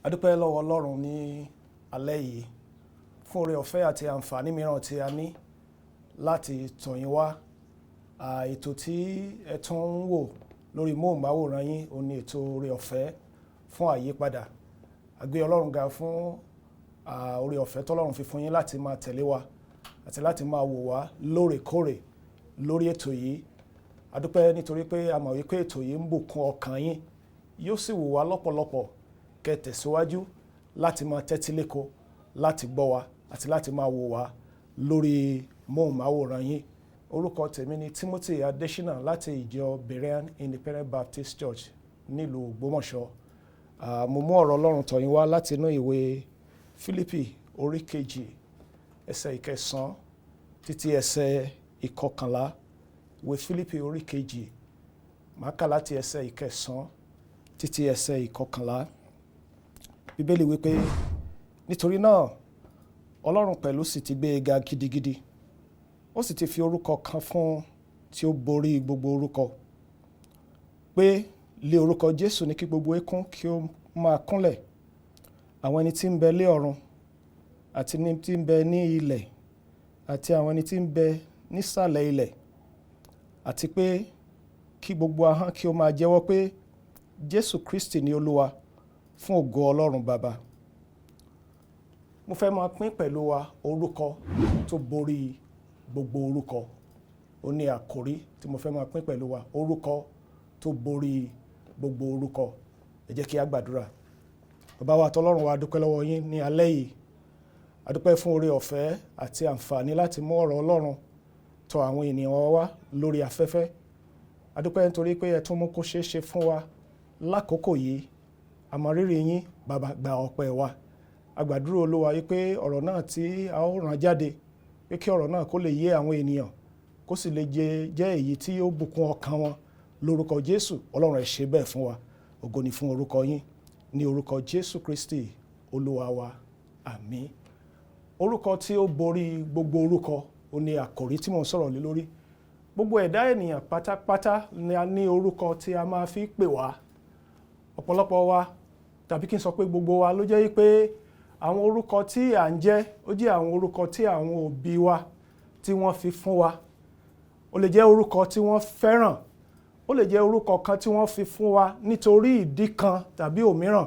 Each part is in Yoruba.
A dúpẹ́ lọ́wọ́ Ọlọ́run ní alẹ́ yìí fún oore ọ̀fẹ́ àti àǹfààní mìíràn tí a ní láti tọ̀ yín wá. Ètò tí ẹ tún ń wò lórí móhùnmáwòrán yín òun ni ètò oore ọ̀fẹ́ fún àyípadà. A gbé Ọlọ́run ga fún oore ọ̀fẹ́ tọ́lọ́run fi fún yín láti máa tẹ̀lé wa àti láti máa wò wá lóòrèkóòrè lórí ètò yìí. A dúpẹ́ nítorí pé a mọ̀ wípé ètò yìí ń bùkún ọkàn yín, yóò sì wù wá lọ́pọ̀lọpọ̀ kẹ́ tẹ̀síwájú láti máa tẹ́tí léko láti gbọ́ wa àti láti máa wò wá lórí móhùnmáwòrán yín. Orúkọ tèmi ni Timothy Adesina láti ìjọ Berean Independent Baptist Church nílùú Ògbómọ̀ṣọ́. Mo mú ọ̀rọ̀ Ọlọ́run tọ̀ yín wá láti inú ìwé Fílípì orí 2, ẹsẹ̀ 9 títí ẹsẹ̀ 11. Ìwé Fílípì orí 2, màá kà láti ẹsẹ̀ 9 títí ẹsẹ̀ 11. Bíbélì wípé, nítorí náà Ọlọ́run pẹ̀lú sì ti gbé e ga gidigidi, ó sì ti fi orúkọ kan fún un tí ó borí gbogbo orúkọ, pé lé orúkọ Jésù ní kí gbogbo eékún kí ó máa kúnlẹ̀, àwọn ẹni tí ń bẹ lé ọ̀run àti ní tí ń bẹ ní ilẹ̀ àti àwọn ẹni tí ń bẹ nísàlẹ̀ ilẹ̀, àti pé kí gbogbo ahọ́n kí ó máa jẹ́wọ́ pé Jésù Kristi ni Olúwa, fún ògo Ọlọ́run Baba. Mo fẹ́ máa pín pẹ̀lú wa orúkọ tó borí gbogbo orúkọ. Ó ní àkòrí tí mo fẹ́ máa pín pẹ̀lú wa, orúkọ tó borí gbogbo orúkọ. Ẹ jẹ́ kí a gbàdúrà. Bàbá wa àtọlọ́run wa, a dúpẹ́ lọ́wọ́ yín ní alẹ́ yìí. A dúpẹ́ fún oore ọ̀fẹ́ àti àǹfààní láti mú ọ̀rọ̀ Ọlọ́run tọ̀ àwọn ènìyàn wa wá lórí afẹ́fẹ́. A dúpẹ́ nítorí pé ẹ tún mú kó ṣeé ṣe fún wa lákòókò yìí. A mọ rírì yín, Bàbá, gba ọpẹ́ wa. A gbàdúrà, Olúwa, wípé ọ̀rọ̀ náà tí a ó rán jáde, pé kí ọ̀rọ̀ náà kó lè yé àwọn ènìyàn, kó sì lè jẹ́ èyí tí yóò bùkún ọkàn wọn lórúkọ Jésù. Ọlọ́run, ẹ ṣe bẹ́ẹ̀ fún wa. Ògo ni fún orúkọ yín, ní orúkọ Jésù Kristi Olúwa wa, àmín. Orúkọ tí ó borí gbogbo orúkọ, ó ní àkòrí tí mò ń sọ̀rọ̀ lé lórí. Gbogbo ẹ̀dá ènìyàn pátápátá ni a ní orúkọ tí a máa fi pè wá. Ọ̀pọ̀lọpọ̀ wa, tàbí kí n sọ pé gbogbo wa, ló jẹ́ wípé àwọn orúkọ tí à ń jẹ́, ó jẹ́ àwọn orúkọ tí àwọn òbí wa tí wọ́n fi fún wa. Ó lè jẹ́ orúkọ tí wọ́n fẹ́ràn, ó lè jẹ́ orúkọ kan tí wọ́n fi fún wa nítorí ìdí kan tàbí òmíràn,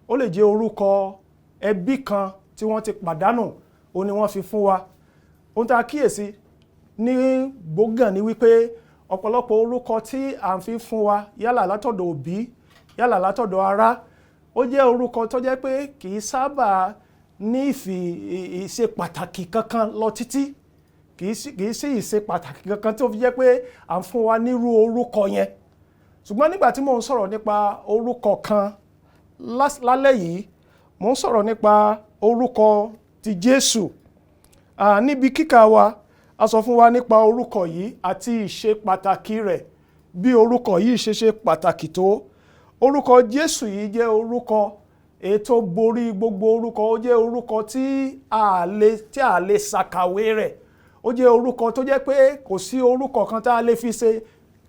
ó lè jẹ́ orúkọ ẹbí kan tí wọ́n ti pàdánù ó ní wọ́n fi fún wa. Ohun tá a kíyèsí ní gbógàn ni wípé ọ̀pọ̀lọpọ̀ orúkọ tí à ń fi fún wa, yálà látọ̀dọ̀ òbí, yálà látọ̀dọ̀ ará, ó jẹ́ orúkọ tó jẹ́ pé kì í sábà ní ìṣe pàtàkì kankan lọ títí, kì í sí ìṣe pàtàkì kankan tó fi jẹ́ pé à ń fún wa nírú orúkọ yẹn. Ṣùgbọ́n nígbà tí mò ń sọ̀rọ̀ nípa orúkọ kan lálẹ́ yìí, mò ń sọ̀rọ̀ nípa orúkọ ti Jésù. Níbi kíkà wa, a sọ fún wa nípa orúkọ yìí àti ìṣe pàtàkì rẹ̀, bí orúkọ yìí ṣe ṣe pàtàkì tó. Orúkọ Jésù yìí jẹ́ orúkọ èyí tó borí gbogbo orúkọ. Ó jẹ́ orúkọ tí a lè ṣàkàwé rẹ̀. Ó jẹ́ orúkọ tó jẹ́ pé kò sí orúkọ kan tá a lè fi ṣe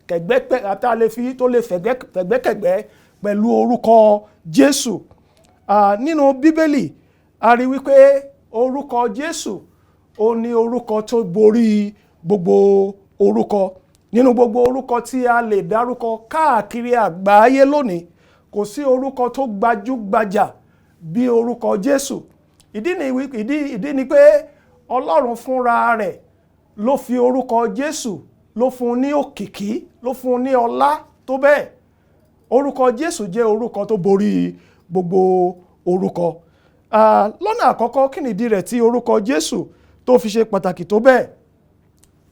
kẹ̀gbẹ́pẹ̀, tá a lè fi tó lè fẹ̀gbẹ́kẹ̀gbẹ́ pẹ̀lú orúkọ Jésù. Nínú Bíbélì, a rí wípé orúkọ Jésù ó ní orúkọ tó borí gbogbo orúkọ. Nínú gbogbo orúkọ tí a lè dárúkọ káàkiri àgbáyé lónìí, kò sí orúkọ tó gbajúgbajà bí orúkọ Jésù. Ìdí ni pé Ọlọ́run fúnra rẹ̀ ló fi orúkọ Jésù, ló fún un ní òkìkí, ló fún un ní ọlá tó bẹ́ẹ̀. Orúkọ Jésù jẹ́ orúkọ tó borí gbogbo orúkọ. Lọ́nà àkọ́kọ́, kí ni ìdí rẹ̀ tí orúkọ Jésù tó fi ṣe pàtàkì tó bẹ́ẹ̀?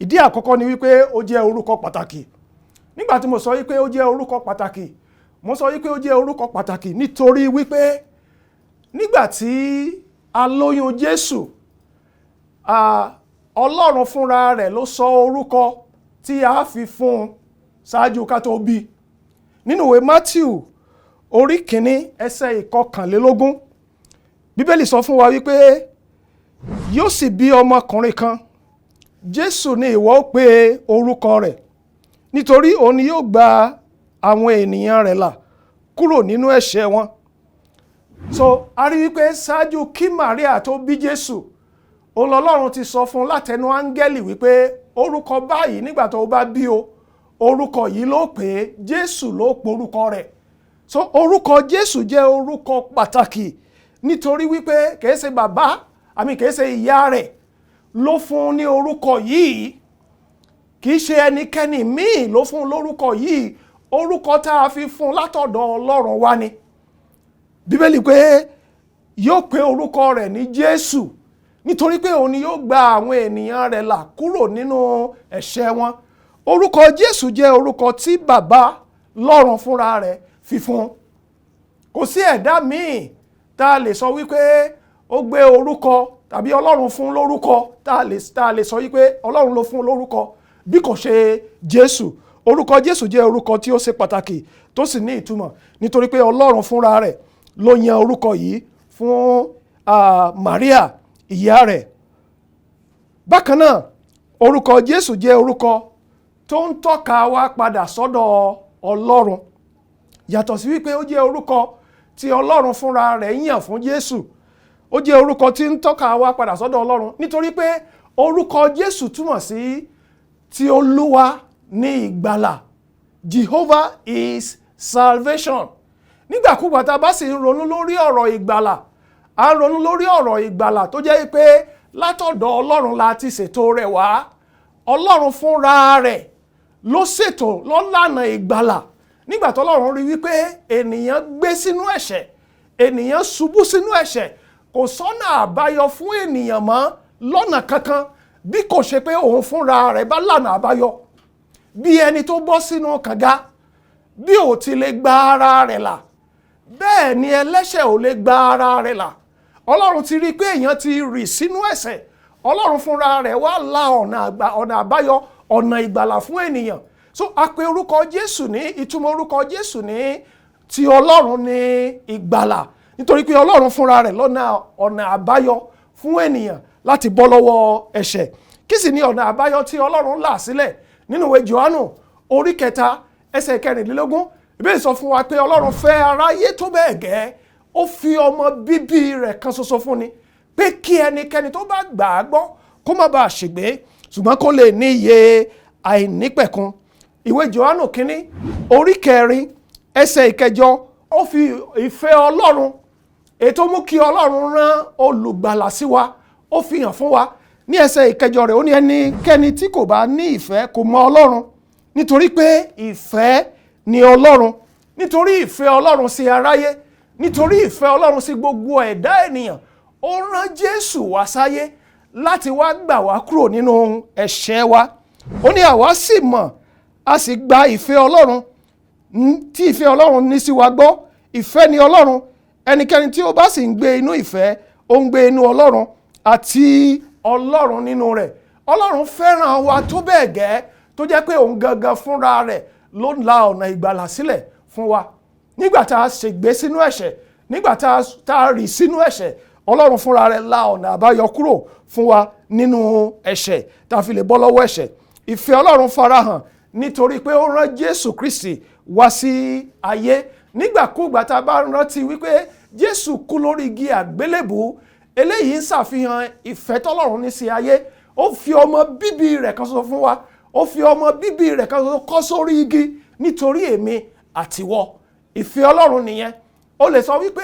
Ìdí àkọ́kọ́ ni wípé ó jẹ́ orúkọ pàtàkì. Nígbà tí mo sọ wípé ó jẹ́ orúkọ pàtàkì, mo sọ wípé ó jẹ́ orúkọ pàtàkì nítorí wípé nígbà tí a lóyún Jésù, Ọlọ́run fúnra rẹ̀ ló sọ orúkọ tí a fi fún un ṣáájú ká tó bí. Nínú ìwé Matthew orí 1, ẹsẹ̀ 21, Bíbélì sọ fún wa wípé yóò sì bí ọmọkùnrin kan, Jésù ni ìwọ ó pe orúkọ rẹ̀, nítorí òun ni yóò gba àwọn ènìyàn rẹ̀ là kúrò nínú ẹ̀ṣẹ̀ wọn. So a rí wípé ṣáájú kí Maria tó bí Jésù, òun lọ́lọ́run ti sọ fún látẹnu áńgẹ́lì wípé orúkọ báyìí, nígbà tó bá bí o, orúkọ yìí ló pè é, Jésù ló porúkọ rẹ̀. So orúkọ Jésù jẹ́ orúkọ pàtàkì, nítorí wípé kìí ṣe bàbá àmì kìí ṣe ìyá rẹ̀ ló fún un ní orúkọ yìí, kìí ṣe ẹnikẹ́ni míì ló fún un lórúkọ yìí. Orúkọ tá a fi fún un látọ̀dọ̀ Ọlọ́run wá ni. Bíbélì pé yóò pe orúkọ rẹ̀ ní Jésù, nítorí pé òun ni yóò gba àwọn ènìyàn rẹ̀ là kúrò nínú ẹ̀ṣẹ̀ wọn. Orúkọ Jésù jẹ́ orúkọ tí bàbá lọ́run fúnra rẹ̀ fi fún. Kò sí ẹ̀dá míì tá a lè sọ wípé ó gbé orúkọ tàbí Ọlọ́run fún lórúkọ, tá a lè sọ wípé Ọlọ́run ló fún lórúkọ bí kò ṣe Jésù. Orúkọ Jésù jẹ́ orúkọ tí ó ṣe pàtàkì tó sì ní ìtumọ̀, nítorí pé Ọlọ́run fúnra rẹ̀ ló yan orúkọ yìí fún Maria ìyá rẹ̀. Bákan náà, orúkọ Jésù jẹ́ orúkọ tó ń tọ́ka wa padà sọ́dọ̀ Ọlọ́run. Yàtọ̀ sí wípé ó jẹ́ orúkọ tí Ọlọ́run fúnra rẹ̀ yàn fún Jésù, ó jẹ́ orúkọ tí ń tọ́ka wa padà sọ́dọ̀ Ọlọ́run, nítorí pé orúkọ Jésù túmọ̀ sí ti Olúwa ní ìgbàlà. Jehovah is salvation. Nígbàkúgbà tá a bá sì ń ronú lórí ọ̀rọ̀ ìgbàlà, a ń ronú lórí ọ̀rọ̀ ìgbàlà tó jẹ́ pé látọ̀dọ̀ Ọlọ́run la ti ṣètò rẹ̀ wá. Ọlọ́run fúnra rẹ̀ ló ṣètò lọ́lànà ìgbàlà. Nígbà tó Ọlọ́run rí wípé ènìyàn gbé sínú ẹ̀ṣẹ̀, ènìyàn ṣubú sínú ẹ̀ṣẹ̀, kò sọ́nà àbáyọ fún ènìyàn mọ́ lọ́nà kankan bí kò ṣe pé òun fúnra rẹ̀ bá lànà àbáyọ. Bí ẹni tó bọ́ sínú kànga, bí ò ti lè gba ara rẹ̀ là, bẹ́ẹ̀ ni ẹlẹ́ṣẹ̀ ò lè gba ara rẹ̀ là. Ọlọ́run ti rí pé èèyàn ti rì sínú ẹ̀ṣẹ̀, Ọlọ́run fúnra rẹ̀ wá la ọ̀nà àbáyọ, ọ̀nà ìgbàlà fún ènìyàn. So a pè orúkọ Jésù ní, ìtumọ̀ orúkọ Jésù ní ti Ọlọ́run ní ìgbàlà, nítorí pé Ọlọ́run fúnra rẹ̀ lọ́nà ọ̀nà àbáyọ fún ènìyàn láti bọ́ lọ́wọ́ ẹ̀ṣẹ̀. Kí sì ni ọ̀nà àbáyọ tí Ọlọ́run là sílẹ̀? Nínú ìwé Jòhánù orí 3 ẹsẹ̀ 24, Bíbélì sọ fún wa pé Ọlọ́run fẹ́ aráyé tó bẹ́ẹ̀ gẹ́, ó fi ọmọ bíbí rẹ̀ kan ṣoṣo fún ni, pé kí ẹnikẹ́ni tó bá gbà á gbọ́ kó má bàa ṣègbé, ṣùgbọ́n kó lè ní ìyè àìnípẹ̀kun. Ìwé Jòhánù 1 orí 4 ẹsẹ̀ 8, ó fi ìfẹ́ Ọlọ́run, èyí tó mú kí Ọlọ́run rán olùgbàlà sí wa, ó fi hàn fún wa. Ní ẹsẹ̀ 8 rẹ̀, ó ní ẹnikẹ́ni tí kò bá ní ìfẹ́ kò mọ Ọlọ́run, nítorí pé ìfẹ́ ni Ọlọ́run. Nítorí ìfẹ́ Ọlọ́run sí aráyé, nítorí ìfẹ́ Ọlọ́run sí gbogbo ẹ̀dá ènìyàn, ó rán Jésù wá sáyé láti wá gbà wá kúrò nínú ẹ̀ṣẹ̀ wa. Ó ní àwa sì mọ̀, a sì gba ìfẹ́ Ọlọ́run tí ìfẹ́ Ọlọ́run ní sí wa gbọ́. Ìfẹ́ ni Ọlọ́run, ẹnikẹ́ni tí ó bá sì ń gbé inú ìfẹ́, ó ń gbé inú Ọlọ́run àti Ọlọ́run nínú rẹ̀. Ọlọ́run fẹ́ràn wa tó bẹ́ẹ̀ gẹ́ tó jẹ́ pé òun gangan fúnra rẹ̀ ló la ọ̀nà ìgbàlà sílẹ̀ fún wa. Nígbà tá a ṣègbé sínú ẹ̀ṣẹ̀, nígbà tá a rì sínú ẹ̀ṣẹ̀, Ọlọ́run fúnra rẹ̀ la ọ̀nà àbáyọ kúrò fún wa nínú ẹ̀ṣẹ̀ tá a fi lè bọ́ lọ́wọ́ ẹ̀ṣẹ̀. Ìfẹ́ Ọlọ́run farahàn nítorí pé ó rán Jésù Kristi wá sí ayé. Nígbàkúùgbà tá a bá rántí wípé Jésù kú lórí igi àgbélébùú, eléyìí ń ṣàfihàn ìfẹ́ tọ́lọ́run ní sí ayé. Ó fi ọmọ bíbí rẹ̀ kan ṣoṣo fún wa, ó fi ọmọ bíbí rẹ̀ kan ṣoṣo kọ́ sórí igi nítorí èmi àtiwọ. Ìfẹ́ Ọlọ́run nìyẹn. Ó lè sọ wípé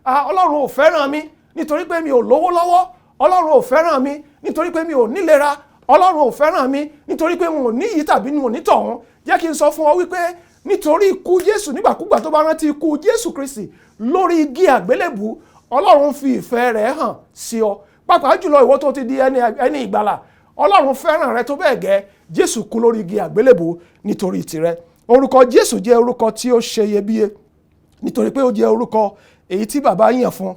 Ọlọ́run ò fẹ́ràn mi nítorí pé mi ò lówó lọ́wọ́, Ọlọ́run ò fẹ́ràn mi nítorí pé mi ò nílera, Ọlọ́run ò fẹ́ràn mi nítorí pé n ò ní yìí tàbí n ò ní tọ̀hún. Jẹ́ kí n sọ fún ọ wípé nítorí ikú Jésù, nígbàkúgbà tó bá rántí ikú Jésù Kristi lórí igi àgbélébùú, Ọlọ́run fi ìfẹ́ rẹ̀ hàn sí ọ. Pàápàá jùlọ ìwọ tó ti di ẹni ìgbàlà, Ọlọ́run fẹ́ràn rẹ tó bẹ́ẹ̀ gẹ́, Jésù kú lórí igi àgbélébùú nítorí tìrẹ. Orúkọ Jésù jẹ́ orúkọ tí ó ṣe iyebíye, nítorí pé ó jẹ́ orúkọ èyí tí bàbá yàn fún.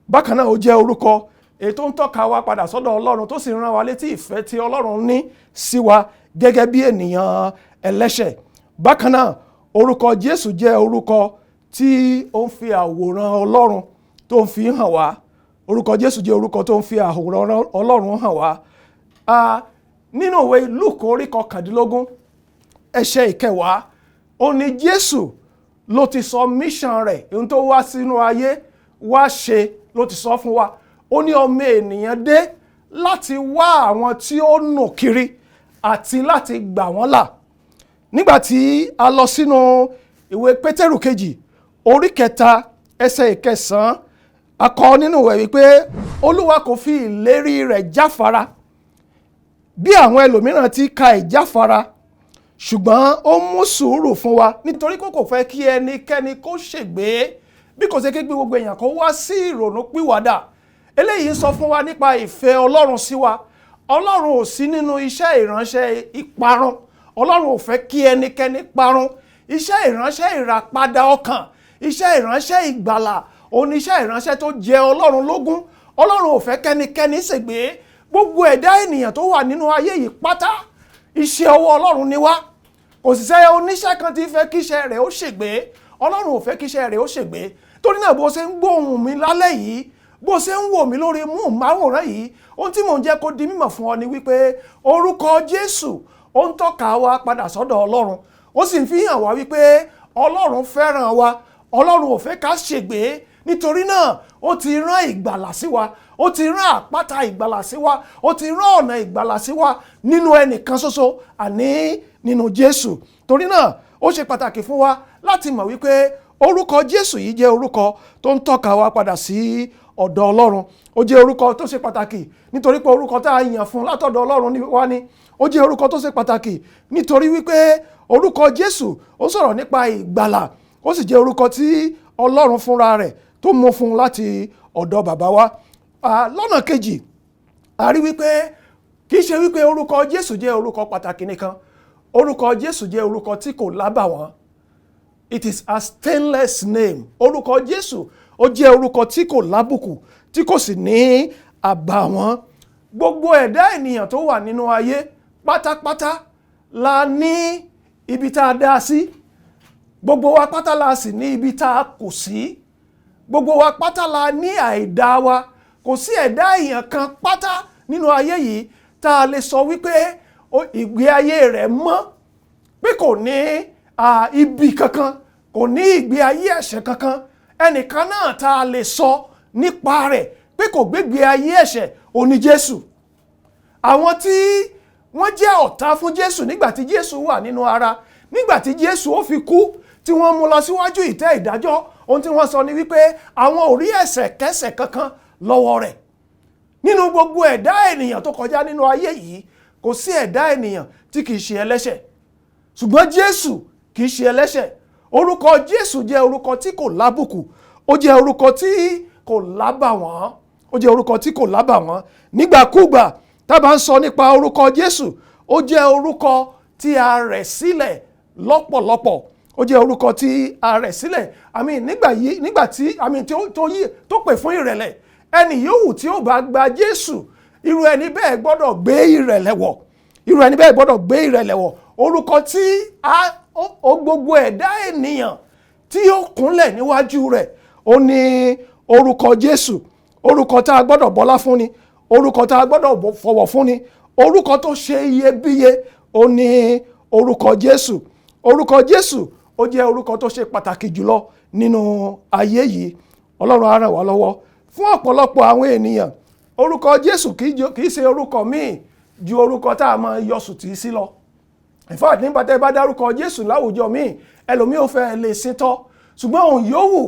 Bákan náà, ó jẹ́ orúkọ èyí tó ń tọ́ka wa padà sọ́dọ̀ Ọlọ́run, tó sì rán wa létí ìfẹ́ tí Ọlọ́run ní sí wa gẹ́gẹ́ bí ènìyàn ẹlẹ́ṣẹ̀. Bákan náà, orúkọ Jésù jẹ́ orúkọ tí ó ń fi àwòrán Ọlọ́run tó ń fi hàn wá. Orúkọ Jésù jẹ́ orúkọ tó ń fi àwòrán Ọlọ́run hàn wá. Nínú ìwé Lúùkù orí 19 ẹsẹ̀ 10, ó ní Jésù ló ti sọ mission rẹ̀, ohun tó wá sínú ayé wá ṣe ló ti sọ fún wa. Ó ní ọmọ ènìyàn dé láti wá àwọn tí ó nù kiri àti láti gbà wọ́n là. Nígbà tí a lọ sínú ìwé Pétérù kejì orí 3 ẹsẹ̀ 9, a kọ nínú ìwé wípé Olúwa kò fi ìlérí rẹ̀ jáfara bí àwọn ẹlòmíràn ti ka ìjáfara, ṣùgbọ́n ó mú sùúrù fún wa nítorí kò fẹ́ kí ẹnikẹ́ni kó ṣègbé bí kò ṣe kí gbogbo èèyàn kó wá sí ìrònúpìwàdà. Eléyìí ń sọ fún wa nípa ìfẹ́ Ọlọ́run sí wa. Ọlọ́run ò sí nínú iṣẹ́ ìránṣẹ́ ìparun. Ọlọ́run ò fẹ́ kí ẹnikẹ́ni parun. Iṣẹ́ ìránṣẹ́ ìràpadà ọkàn, iṣẹ́ ìránṣẹ́ ìgbàlà, òun ni iṣẹ́ ìránṣẹ́ tó jẹ Ọlọ́run lógún. Ọlọ́run ò fẹ́ kẹ́nikẹ́ni ṣègbé. Gbogbo ẹ̀dá ènìyàn tó wà nínú ayé yìí pátá, iṣẹ́ ọwọ́ Ọlọ́run ni wá. Kò sì sẹ́ oníṣẹ́ kan tí fẹ́ kíṣẹ́ rẹ̀ ó ṣègbé. Ọlọ́run ò fẹ́ kíṣẹ́ rẹ̀ ó ṣègbé. Torí náà bó ṣe ń gbóhùn mi lálẹ́ yìí, bó ṣe ń wò mí lórí móhùnmáwòrán yìí, ohun tí mò ń jẹ́ kó di mímọ̀ fún ọ ni wípé orúkọ Jésù ó ń tọ́ka wa padà sọ́dọ̀ Ọlọ́run. Ó sì ń fi hàn wá wípé Ọlọ́run fẹ́ràn wa. Ọlọ́run ò fẹ́ ká ṣègbé. Nítorí náà ó ti rán ìgbàlà sí wa, ó ti rán àpáta ìgbàlà sí wa, ó ti rán ọ̀nà ìgbàlà sí wa nínú ẹnìkan ṣoṣo, àní nínú Jésù. Torí náà ó ṣe pàtàkì fún wa láti mọ̀ wípé orúkọ Jésù yìí jẹ́ orúkọ tó ń tọ́ka wa padà sí ọ̀dọ̀ Ọlọ́run. Ó jẹ́ orúkọ tó ṣe pàtàkì nítorí pé orúkọ tá a yàn fún látọ̀dọ̀ Ọlọ́run wá ní. Ó jẹ́ orúkọ tó ṣe pàtàkì nítorí wípé orúkọ Jésù ó sọ̀rọ̀ nípa ìgbàlà. Ó sì jẹ́ orúkọ tí Ọlọ́run fúnra rẹ̀ tó mú fún láti ọ̀dọ̀ bàbá wa. Lọ́nà kejì, a rí wípé kì í ṣe wípé orúkọ Jésù jẹ́ orúkọ pàtàkì nìkan. Orúkọ Jésù jẹ́ orúkọ tí kò lábàwọ́n. It is a stainless name. Orúkọ Jésù ó jẹ́ orúkọ tí kò lábùkù, tí kò sì ní àbàwọ́n. Gbogbo ẹ̀dá ènìyàn tó wà nínú ayé pátápátá la ní ibi tá a dá sí. Gbogbo wa pátá la sì ní ibi tá a kù sí. Gbogbo wa pátá la ní àìdá wa. Kò sí ẹ̀dá èèyàn kan pátá nínú ayé yìí tá a lè sọ wípé ìgbé ayé rẹ̀ mọ́, pé kò ní ibi kankan, kò ní ìgbé ayé ẹ̀ṣẹ̀ kankan. Ẹnìkan náà tá a lè sọ nípa rẹ̀ pé kò gbégbé ayé ẹ̀ṣẹ̀, ó ní Jésù. Àwọn tí wọ́n jẹ́ ọ̀tá fún Jésù nígbà tí Jésù wà nínú ara, nígbà tí Jésù ó fi kú, tí wọ́n mú lọ síwájú ìtẹ́ ìdájọ́, ohun tí wọ́n sọ ni wípé àwọn ò rí ẹ̀ṣẹ̀ kẹ́ṣẹ̀ kankan lọ́wọ́ rẹ̀. Nínú gbogbo ẹ̀dá ènìyàn tó kọjá nínú ayé yìí, kò sí ẹ̀dá ènìyàn tí kìí ṣe ẹlẹ́ṣẹ̀. Ṣùgbọ́n Jésù kìí ṣe ẹlẹ́ṣẹ̀. Orúkọ Jésù jẹ́ orúkọ tí kò lábùkù, ó jẹ́ orúkọ tí kò lábàwọ́n, ó jẹ́ orúkọ tí kò lábàwọ́n. Nígbàkúgbà tá a bá ń sọ nípa orúkọ Jésù, ó jẹ́ orúkọ tí a rẹ̀ sílẹ̀ lọ́pọ̀lọpọ̀. Ó jẹ́ orúkọ tí a rẹ̀ sílẹ̀. Àmì nígbà tí àmì tó pè fún ìrẹ̀lẹ̀, ẹni yòówù tí ó bá gba Jésù, irú ẹni bẹ́ẹ̀ gbọ́dọ̀ gbé ìrẹ̀lẹ̀ wọ̀. Irú ẹni bẹ́ẹ̀ gbọ́dọ̀ gbé ìrẹ̀lẹ̀ wọ̀. Orúkọ tí ó gbogbo ẹ̀dá ènìyàn tí ó kúnlẹ̀ níwájú rẹ̀, ó ní orúkọ Jésù. Orúkọ tá a gbọ́dọ̀ bọlá fún ni, orúkọ tá a gbọ́dọ̀ fọ̀wọ̀ fún ni, orúkọ tó ṣe iyebíye, ó ní orúkọ Jésù. Orúkọ Jésù ó jẹ́ orúkọ tó ṣe pàtàkì jùlọ nínú ayé yìí. Ọlọ́run á ràn wá lọ́wọ́. Fún ọ̀pọ̀lọpọ̀ àwọn ènìyàn, orúkọ Jésù kì í ṣe orúkọ míì ju orúkọ tá a máa yọ sùtì sí lọ. In fact, nígbà tẹ́ bá dárúkọ Jésù láwùjọ míì, ẹlòmíì ò fẹ́ lè sintọ́. Ṣùgbọ́n òun yòówù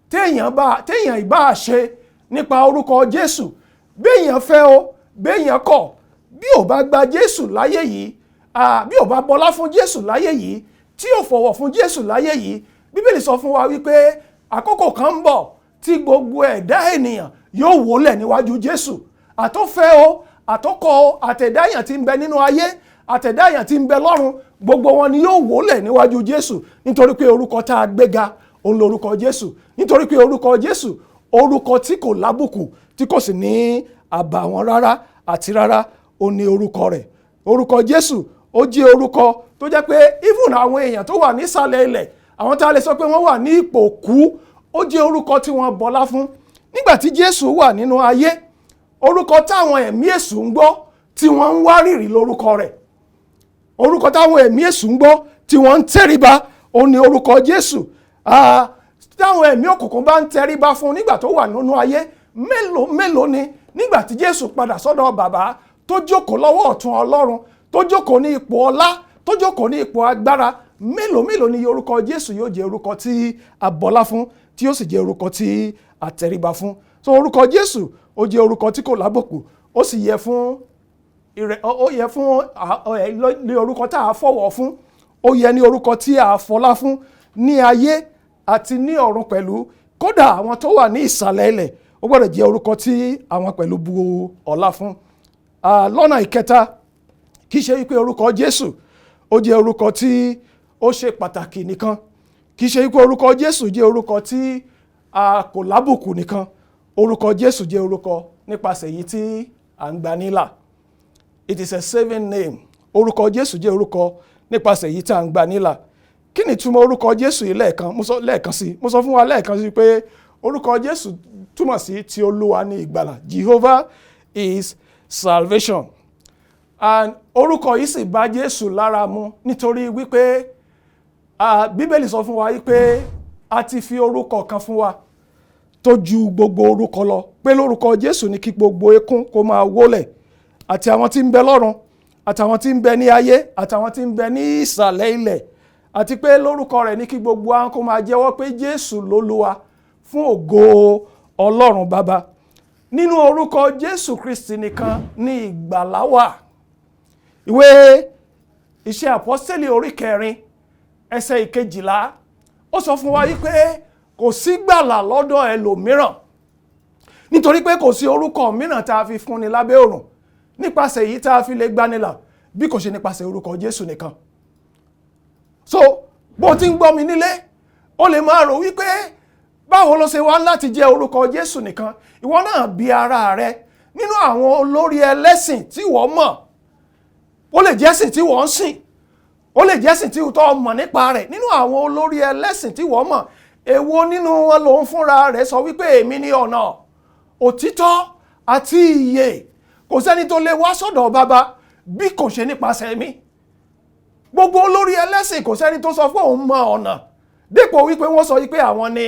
téèyàn ìbá ṣe nípa orúkọ Jésù, béèyàn fẹ́ o, béèyàn kọ̀, bí ò bá gba Jésù láyé yìí, bí ò bá bọlá fún Jésù láyé yìí, tí ò fọ̀wọ̀ fún Jésù láyé yìí, Bíbélì sọ fún wa wípé àkókò kan ń bọ̀ tí gbogbo ẹ̀dá ènìyàn yóò wólẹ̀ níwájú Jésù. Àtọ́fẹ́ o, àtọ́kọ o, àtẹ̀dá èèyàn tí ń bẹ nínú ayé, àtẹ̀dá èèyàn tí ń bẹ lọ́run, gbogbo wọn ni yóò wólẹ̀ níwájú Jésù. Nítorí pé orúkọ tá a gbéga òun lorúkọ Jésù. Nítorí pé orúkọ Jésù, orúkọ tí kò lábùkù, tí kò sì ní àbàwọ́n rárá àti rárá, ó ní orúkọ rẹ̀. Orúkọ Jésù ó jẹ́ orúkọ tó jẹ́ pé even àwọn èèyàn tó wà nísàlẹ̀ ilẹ̀, àwọn tá a lè sọ pé wọ́n wà ní ipò kú, ó jẹ́ orúkọ tí wọ́n bọlá fún. Nígbà tí Jésù wà nínú ayé, orúkọ táwọn ẹ̀mí èṣù ń gbọ́ tí wọ́n ń wárìrì lórúkọ rẹ̀. Orúkọ táwọn ẹ̀mí èṣù ń gbọ́ tí wọ́n ń tẹríba, ó ní orúkọ Jésù. Táwọn ẹ̀mí òkùnkùn bá ń tẹríba fún nígbà tó wà nínú ayé, mélòó mélòó ni nígbà tí Jésù padà sọ́dọ̀ bàbá, tó jókòó lọ́wọ́ ọ̀tún Ọlọ́run, tó jókòó ní ipò ọlá, tó jókòó ní ipò agbára? Mélòó mélòó ni orúkọ Jésù yóò jẹ́ orúkọ tí a bọlá fún, tí yóò sì jẹ́ orúkọ tí a tẹríba fún. So orúkọ Jésù, ó jẹ́ orúkọ tí kò lábùkù, ó sì yẹ fún ó yẹ fún ní orúkọ tá a fọwọ́ fún, ó yẹ ní orúkọ tí a fọlá fún ní ayé àti ní ọ̀run pẹ̀lú. Kódà àwọn tó wà ní ìsàlẹ̀ ilẹ̀, ó gbọ́dọ̀ jẹ́ orúkọ tí àwọn pẹ̀lú bu ọlá fún. Lọ́nà ìkẹta, kì í ṣe wípé orúkọ Jésù ó jẹ́ orúkọ tí ó ṣe pàtàkì nìkan, kì í ṣe wípé orúkọ Jésù jẹ́ orúkọ tí a kò lábùkù nìkan, orúkọ Jésù jẹ́ orúkọ nípasẹ̀ èyí tí à ń gbà nílà. It is a saving name. Orúkọ Jésù jẹ́ orúkọ nípasẹ̀ èyí tí à ń gbà nílà. Kí ni ìtumọ̀ orúkọ Jésù yìí? Lẹ́ẹ̀kan, mo sọ lẹ́ẹ̀kan sí, mo sọ fún wa lẹ́ẹ̀kan sí pé orúkọ Jésù túmọ̀ sí ti Olúwa ní ìgbàlà, Jehovah is salvation. And orúkọ yìí sì bá Jésù lára mu, nítorí wípé Bíbélì sọ fún wa wípé a ti fi orúkọ kan fún wa tó ju gbogbo orúkọ lọ, pé lórúkọ Jésù ní kí gbogbo eékún kó máa wólẹ̀, àti àwọn tí ń bẹ lọ́run, àtàwọn tí ń bẹ ní ayé, àtàwọn tí ń bẹ ní ìsàlẹ̀ ilẹ̀, àti pé lórúkọ rẹ̀ ní kí gbogbo àwọn kó máa jẹ́wọ́ pé Jésù lólúwa, fún ògo Ọlọ́run Bàbá. Nínú orúkọ Jésù Kristi nìkan ní ìgbàlà wà. Ìwé Iṣẹ́ Àpọ́sítélì orí 4, ẹsẹ̀ 12, ó sọ fún wa yìí pé kò sí gbàlà lọ́dọ̀ ẹlòmíràn, nítorí pé kò sí orúkọ mìíràn tá a fi fúnni lábẹ́ ọ̀run nípasẹ̀ èyí tá a fi lè gbanilà, bí kò ṣe nípasẹ̀ orúkọ Jésù nìkan. So bó ti ń gbọ́ mi nílé, ó lè máa rò wípé báwo ló ṣe wá láti jẹ́ orúkọ Jésù nìkan? Ìwọ náà bi ara rẹ, nínú àwọn olórí ẹlẹ́sìn tí wọ́n mọ̀, ó lè jẹ́sìn tí wọ́n ń sìn, ó lè jẹ́sìn tí tó mọ̀ nípa rẹ̀, nínú àwọn olórí ẹlẹ́sìn tí wọ́n mọ̀, èwo nínú wọn lòun fúnra rẹ̀ sọ wípé, "Èmi ni ọ̀nà, òtítọ́ àti ìyè, kò sẹ́ni tó lè wá sọ́dọ̀ bàbá bí kò ṣe nípasẹ̀ mi"? Gbogbo olórí ẹlẹ́sìn, kò sẹ́ni tó sọ fún òun mọ ọ̀nà, dípò wípé wọ́n sọ wípé àwọn ní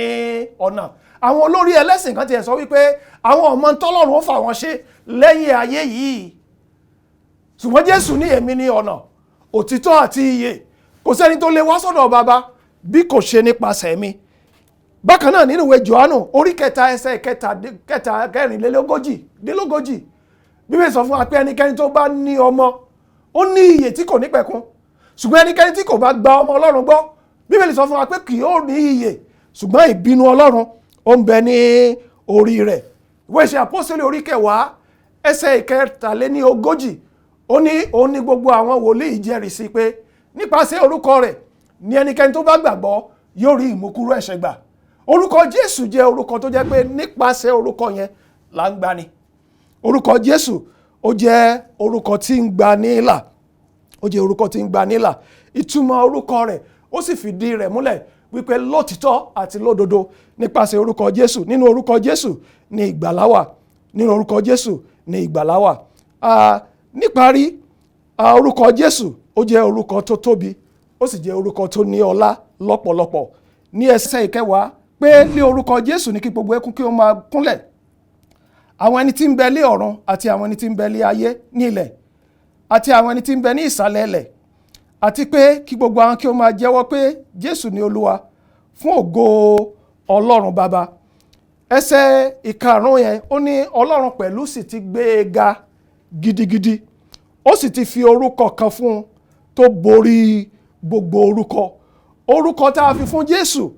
ọ̀nà. Àwọn olórí ẹlẹ́sìn kan tiẹ̀ sọ wípé àwọn ọmọ tọ́lọ́run ó fà wọ́n ṣe lẹ́yìn ayé yìí. Ṣùgbọ́n Jésù ní, "Èmi ní ọ̀nà, òtítọ́ àti ìyè, kò sẹ́ni tó lè wá sọ́dọ̀ bàbá bí kò ṣe nípasẹ̀ mi." Bákan náà, nínú ìwé Jòhánù orí 3, ẹsẹ̀ kẹta kẹrìnlélógójì délógójì, Bíbélì sọ fún wa pé ẹnikẹ́ni tó bá ní ọmọ, ó ní ìyè tí kò ní pẹ̀kun, ṣùgbọ́n ẹnikẹ́ni tí kò bá gba ọmọ Ọlọ́run gbọ́, Bíbélì sọ fún wa pé kì yóò ní ìyè, ṣùgbọ́n ìbínú Ọlọ́run ó ń bẹ ní orí rẹ̀. Ìwé Ìṣe Àpọ́sítélì orí 10, ẹsẹ̀ 43, ó ní òun ní gbogbo àwọn wòlíì jẹ́rìí sí pé nípasẹ̀ orúkọ rẹ̀ ní ẹnikẹ́ni tó bá gbàgbọ́ yóò rí ìmúkúrò ẹ̀ṣẹ̀ gbà. Orúkọ Jésù jẹ́ orúkọ tó jẹ́ pé nípasẹ̀ orúkọ yẹn là ń gbani. Orúkọ Jésù, ó jẹ́ orúkọ tí ń gba nílà, ó jẹ́ orúkọ tí ń gba nílà. Ìtumọ̀ orúkọ rẹ̀, ó sì fìdí rẹ̀ múlẹ̀ wípé lótìtọ́ àti lódodo, nípasẹ̀ orúkọ Jésù, nínú orúkọ Jésù ní ìgbàlà wà, nínú orúkọ Jésù ní ìgbàlà wà. Níparí, orúkọ Jésù, ó jẹ́ orúkọ tó tóbi, ó sì jẹ́ orúkọ tó ní ọlá lọ́pọ̀lọpọ̀. Ní ẹsẹ̀ 10, pé lé orúkọ Jésù ní kí gbogbo eékún kí ó máa kúnlẹ̀, àwọn ẹni tí ń bẹ lé ọ̀run, àti àwọn ẹni tí ń bẹ lé ayé ní ilẹ̀, àti àwọn ẹni tí ń bẹ ní ìsàlẹ̀ ilẹ̀, àti pé kí gbogbo àwọn kí ó máa jẹ́wọ́ pé Jésù ní Olúwa, fún ògo Ọlọ́run Bàbá. Ẹsẹ̀ 5 yẹn, ó ní Ọlọ́run pẹ̀lú sì ti gbé e ga gidigidi, ó sì ti fi orúkọ kan fún un tó borí gbogbo orúkọ. Orúkọ tá a fi fún Jésù,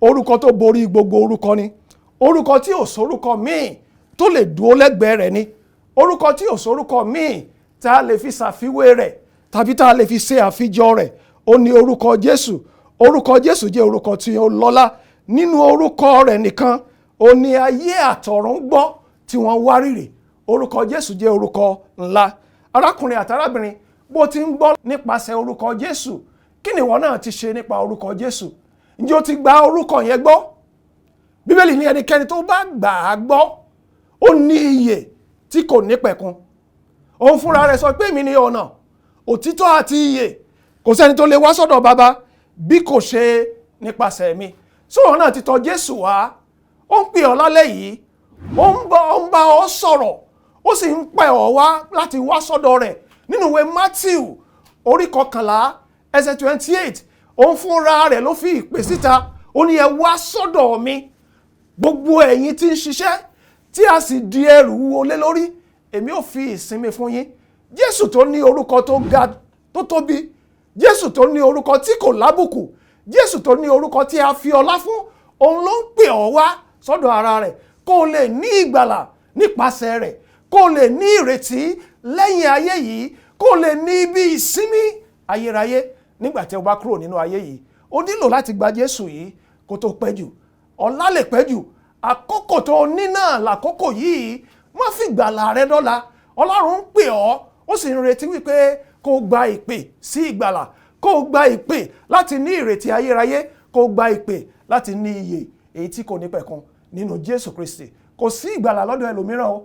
orúkọ tó borí gbogbo orúkọ ni, orúkọ tí ò sórúkọ míì tó lè dúró lẹ́gbẹ̀ẹ́ rẹ̀ ni, orúkọ tí ò sórúkọ míì tá a lè fi ṣàfiwé rẹ̀ tàbí tá a lè fi ṣe àfijọ rẹ̀, ó ní orúkọ Jésù. Orúkọ Jésù jẹ́ orúkọ tí ó lọ́lá. Nínú orúkọ rẹ̀ nìkan ó ní ayé àtọ̀run gbọ́ tí wọ́n wárìrì. Orúkọ Jésù jẹ́ orúkọ ńlá. Arákùnrin àtàrábìnrin, bó ti ń gbọ́ nípasẹ̀ orúkọ Jésù, kí ni ìwọ náà ti ṣe nípa orúkọ Jésù? Ǹjẹ́ o ti gba orúkọ yẹn gbọ́? Bíbélì ní ẹnikẹ́ni tó bá gbà á gbọ́, ó ní ìyè tí kò ní pẹ̀kun. Òun fúnra rẹ̀ sọ pé, "Èmi ni ọ̀nà, òtítọ́ àti ìyè, kò sẹ́ni tó lè wá sọ́dọ̀ bàbá bí kò ṣe nípasẹ̀ mi." Sóun náà ti tọ̀ Jésù wá? Ó ń pè ọ́ lálẹ́ yìí, ó ń bá ọ sọ̀rọ̀, ó sì ń pè ọ́ wá láti wá sọ́dọ̀ rẹ̀. Nínú ìwé Matthew orí 11 ẹsẹ̀ 28, òun fúnra rẹ̀ ló fi ìpè síta. Ó ní, ẹ wá sọ́dọ̀ mi, gbogbo ẹ̀yin tí ń ṣiṣẹ́ tí a sì di ẹrù wúwo lé lórí, èmi ò fi ìsinmi fún yín. Jésù tó ní orúkọ tó ga tó tóbi, Jésù tó ní orúkọ tí kò lábùkù, Jésù tó ní orúkọ tí a fi ọlá fún, òun ló ń pè ọ́ wá sọ́dọ̀ ara rẹ̀, kó o lè ní ìgbàlà nípasẹ̀ rẹ̀, kó o lè ní ìrètí lẹ́yìn ayé yìí, kó o lè ní ibi ìsinmi ayérayé nígbà tí o bá kúrò nínú ayé yìí. O nílò láti gba Jésù yìí kó tó pẹ́ jù. Ọ̀la lè pẹ́ jù, àkókò tó o ní náà làkókò yìí. Má fi ìgbàlà rẹ dọ́là. Ọlọ́run ń pè ọ́, ó sì ń retí wípé kó o gba ìpè sí ìgbàlà, kó o gba ìpè láti ní ìrètí ayérayé, kó o gba ìpè láti ní ìyè èyí tí kò ní pẹ̀kun nínú Jésù Kristi. Kò sí ìgbàlà lọ́dọ̀ ẹlòmíràn o,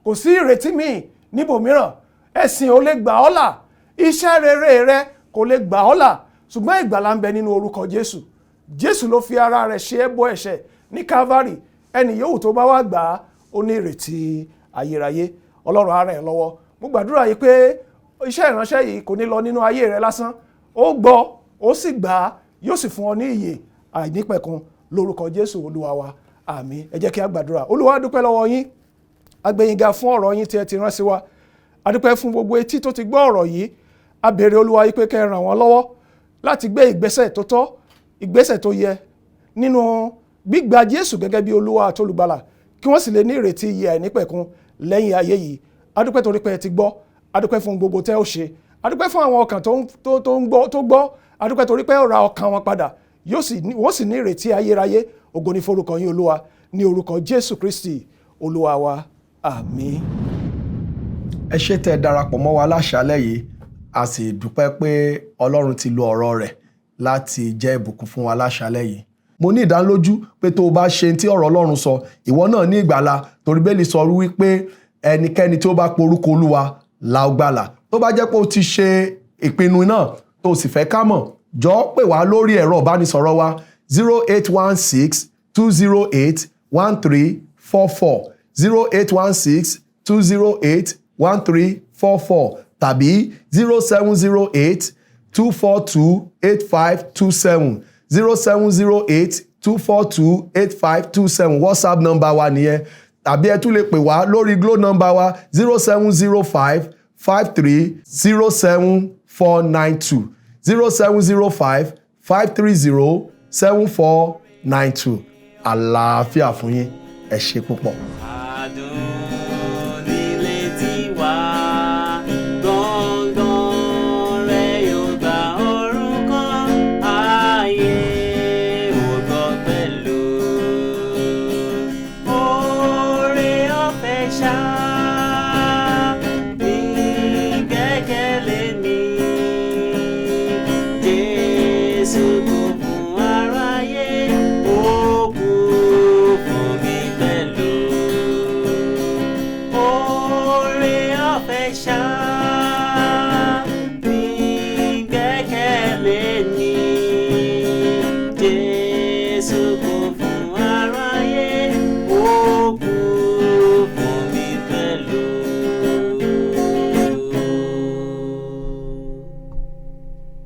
kò sí ìrètí míì níbòmíràn. Ẹ̀sìn ò lè gbà ọ́ là, iṣẹ́ rere rẹ kò lè gbà ọ́ là, ṣùgbọ́n ìgbàlà ń bẹ nínú orúkọ Jésù. Jésù ló fi ara rẹ̀ ṣe ẹbọ ẹ̀ṣẹ̀ ní Calvary. Ẹni yòówù tó bá wá gbà á, ó ní ìrètí ayérayé. Ọlọ́run á ràn ẹ́ lọ́wọ́. Mo gbàdúrà yìí pé iṣẹ́ ìránṣẹ́ yìí kò ní lọ nínú ayé rẹ lásán. Ó gbọ́, ó sì gbà á, yóò sì fún ọ ní ìyè àìnípẹ̀kun lórúkọ Jésù Olúwa wa. Àmín. Ẹ jẹ́ kí a gbàdúrà. Olúwa, dúpẹ́ lọ́wọ́ yín, a gbé yín ga fún ọ̀rọ̀ yín tí ẹ ti rán sí wa. A dúpẹ́ fún gbogbo etí tó ti gbọ́ ọ̀rọ̀ yìí. A béèrè, Olúwa yìí, pé kẹ́ ẹ ràn wọ́n lọ́wọ́ láti gbé ìgbésẹ̀ tó tọ́, ìgbésẹ̀ tó yẹ nínú gbígba Jésù gẹ́gẹ́ bí Olúwa àti Olùgbàlà, kí wọ́n sì lè ní ìrètí ìyè àìnípẹ̀kun lẹ́yìn ayé yìí. A dúpẹ́ torí pé ẹ ti gbọ́. A dúpẹ́ fún gbogbo tẹ́ ó ṣe. A dúpẹ́ fún àwọn ọkàn tó ń gbọ́, tó gbọ́. A dúpẹ́ torí pé ó ra ọkàn wọn padà, wọ́n sì ní ìrètí ayérayé. Ògo ni forúkọ yín, Olúwa, ní orúkọ Jésù Kristi Olúwa wa. Àmín. Ẹ ṣé tẹ́ ẹ darapọ̀ mọ́ wa láṣálẹ́ yìí. A sì dúpẹ́ pé Ọlọ́run ti lo ọ̀rọ̀ rẹ̀ láti jẹ́ ìbùkún fún wa láṣálẹ́ yìí. Mo ní ìdánilójú pé tó o bá ṣe tí ọ̀rọ̀ Ọlọ́run sọ, ìwọ náà ní ìgbàlà, torí Bíbélì sọ wípé ẹnikẹ́ni tí ó bá porúkọ Olúwa la ó gbàlà. Tó bá jẹ́ pé o ti ṣe ìpinnu náà, tó o sì fẹ́ ká mọ̀, jọ̀ọ́ pè wá lórí ẹ̀rọ ìbánisọ̀rọ̀ wa, 08162081344, 08162081344, tàbí 07082428527, 07082428527. WhatsApp number wa nìyẹn. Tàbí ẹ tún lè pè wá lórí Glo number wa, 07055307492, 07055307492. Àlàáfíà fún yín. Ẹ ṣé púpọ̀. Adùn nílé tiwa, gbọ̀ngàn rẹ̀ yóò gba orúkọ ayé ò gbọ́ pẹ̀lú. Oore ọ̀fẹ́ ṣá ní gbẹ́kẹ̀lé mi. Jésù kú fún aráyé, ó kú fún mi pẹ̀lú. Oore ọ̀fẹ́ ṣá ní gbẹ́kẹ̀lé mi. Jésù.